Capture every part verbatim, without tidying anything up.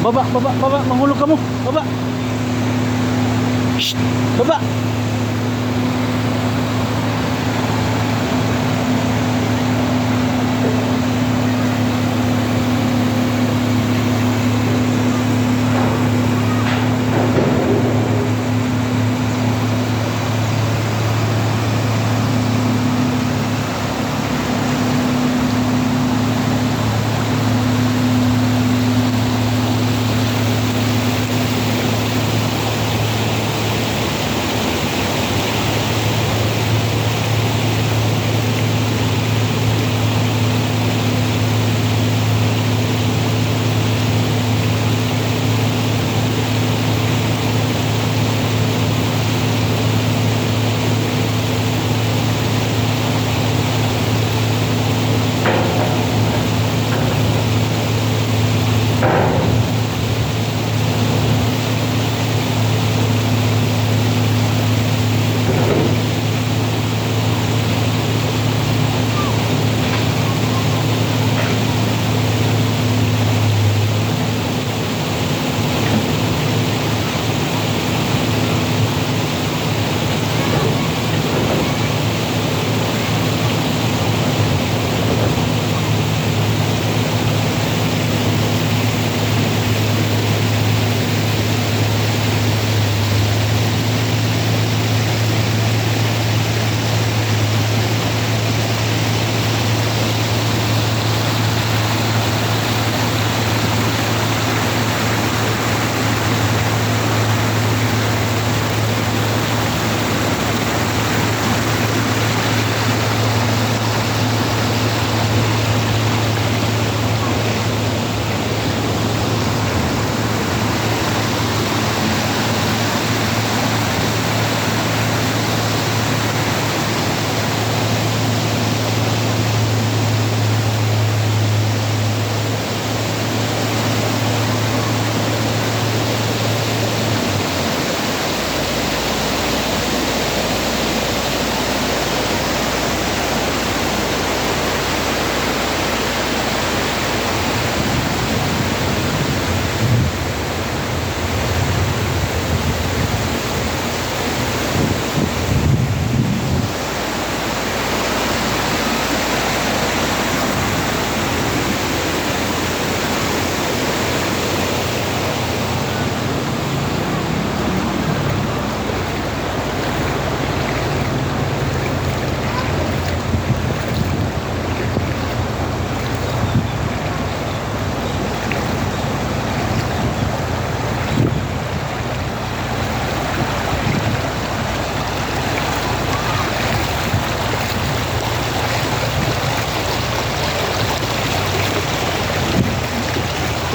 Baba, baba, baba, mahulog kamo. Baba. Shh, baba.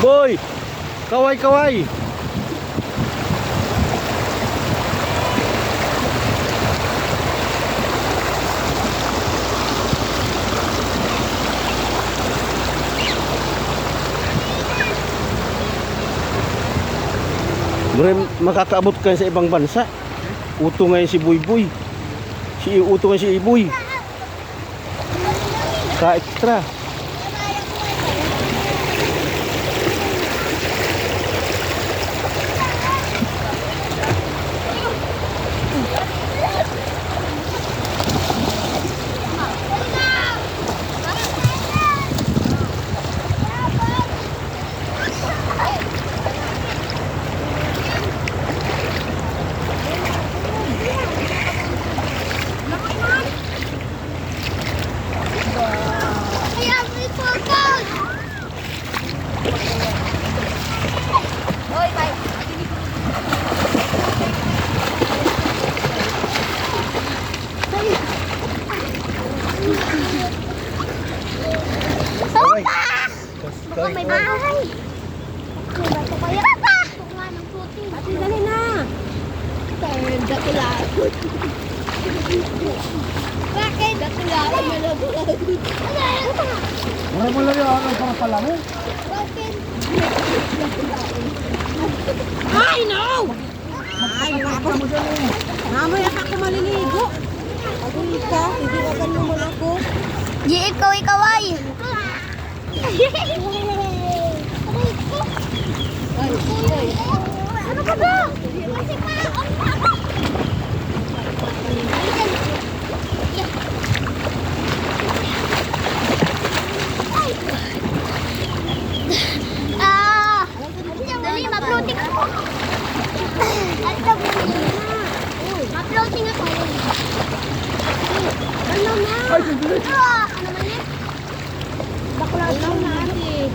Boy! Kaway, kaway! Murag makakaabot ka sa ibang bansa. Uto ngayon si Boyboy. Si, uto ngayon si Iboy. Ka-extra. Opa! Baka may bahay. May bato kaya? Papa! Ate, dali na. Bakit? Bakit? Bakit? Wala mo lang yung ano, para pala mo. Bakit? Ay, no! Ay, mamaya pa ako maliligo. Pag-uwi ka, hindi ka naman ako. Di ikaw, ikaw ay. Ay, Ano ka ba? Ah! Dali, ma-floating ako. Ma-floating ako. Ano na? Ah, ano man yan? Bakla daw na, ate.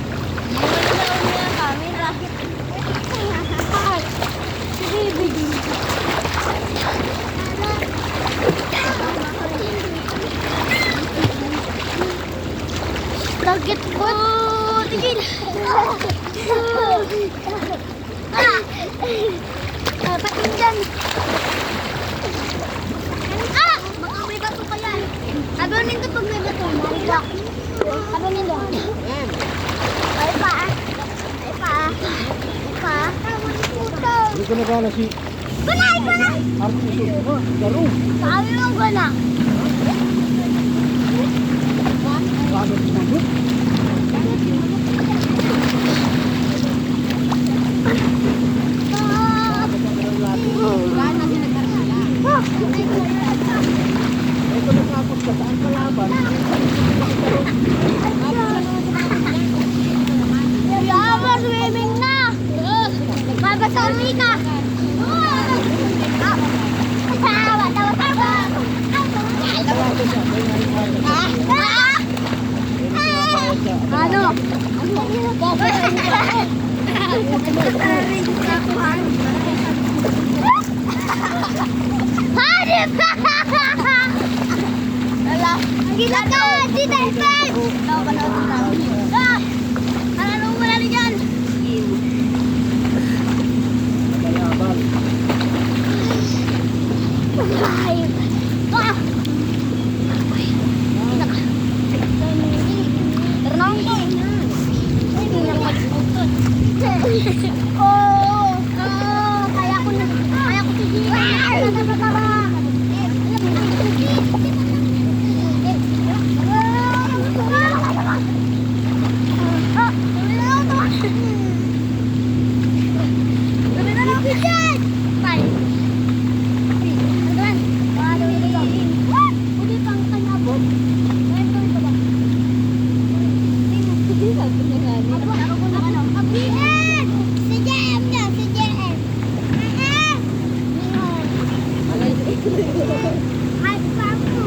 Wala na ang camera. Si baby. Target ko. Tigil. Ah! Ah, patinggan. Ah! Baka may bato pa yan. Sabi ko nito pag may bato, marika. Sabi nito. Ay pa, ah. Ay pa, ah. Ay pa, ah. Hindi ko nagana si Banay, banay! Artist, oh, garo. Sabi mo, gana. Garo si Manu. Ito natapos ka, saan kalaban? Yawa, swimming na! Babasa ulit ka! Tawa, tawa, tawa! Ah! Ah! Ano? Hanip! Ala, ang gila ka, di tayo friends! Ah! Ano nung wala na dyan? Ay! Ah! Kami na lang si Jen! Bye! Ano ba? Mga gawin ko. Pwede pang kanyabot. Ngayon kami baba. Hindi mo. Hindi sabi niya nga. Abo, abo, abo, abo. Si J M na, si J M. Ah, ah. Ay, papo.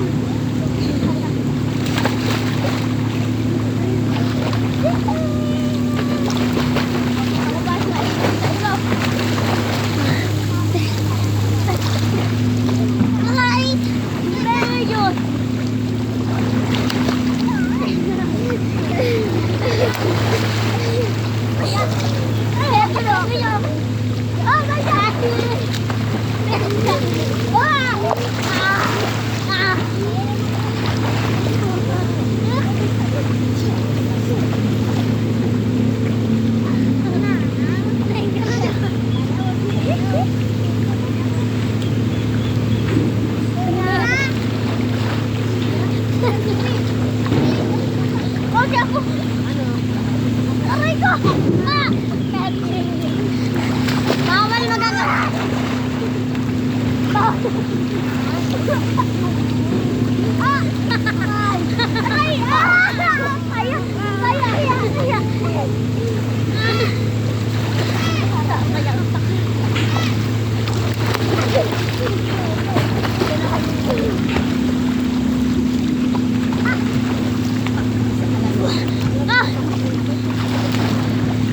Aray ko! Ah! Bawal magano. Ah! Ay! Ay! Ah! Ay! Ay! Ay! Ay! Ah!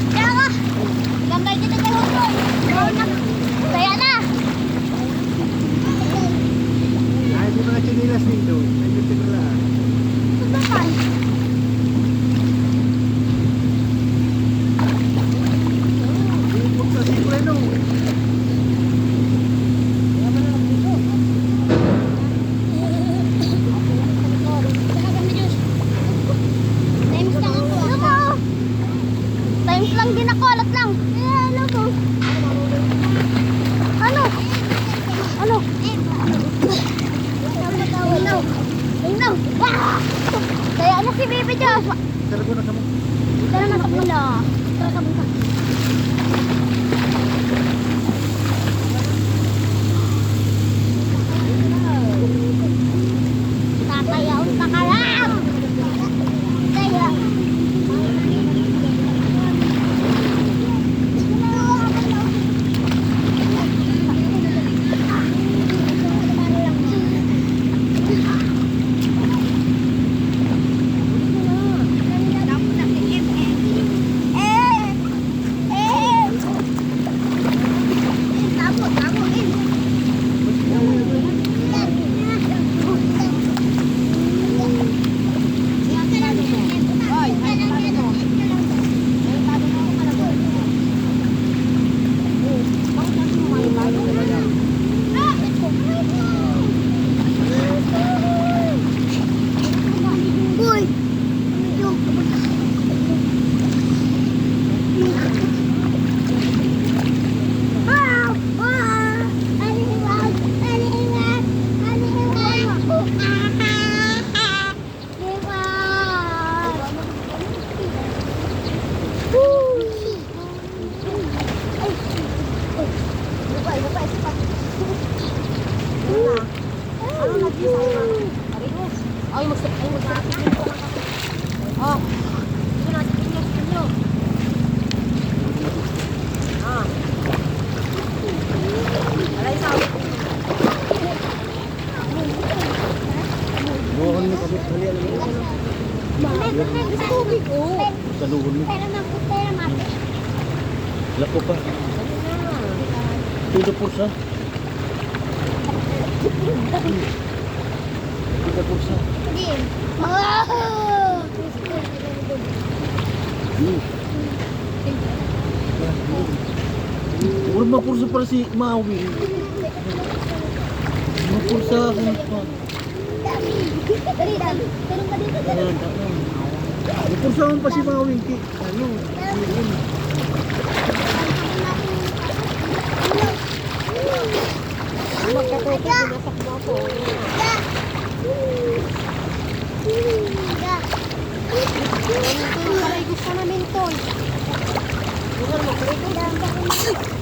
Kaya nga, gambay kita kay Hotoy. Kaya na. Ay, di mga tsinelas nindo. Ay, di tigla. Ito ba pa? Di, huwag sa sipre, no? Kaya ba na lang dito? Times lang ako, ah. Times lang din ako, alat lang. Eh, ano to? Ano? Ano? Ano? Ano? Ah! Kaya na si Baby Josh. Tara po na kamo. Tara na, tara na. Tara, tara, tara. Ano na dito sa'yo, ma? Pare ko. Ay, magsa-, ay, magsa-, oh. Ito na, sige niyo, sige niyo. Ah. Aray, sa Buhan mo kapit hali, ano mo? Tubig, oh. Saluhon mo. Pera na po, pera, mate. Lako pa. Tudo po sa. Tudo po sa. Hindi. Oh! Hmm. Huwag mapursa para si Maui. Mapursa ako pa. Dali, dali. Tulong ka dito, dali. Ayan, ayan. Mapursa ako pa si Maui. Ki-, ano? Magkatuto, binasok mo ako. Ito, aray, gusto namin to. Tingnan mo, aray, gusto.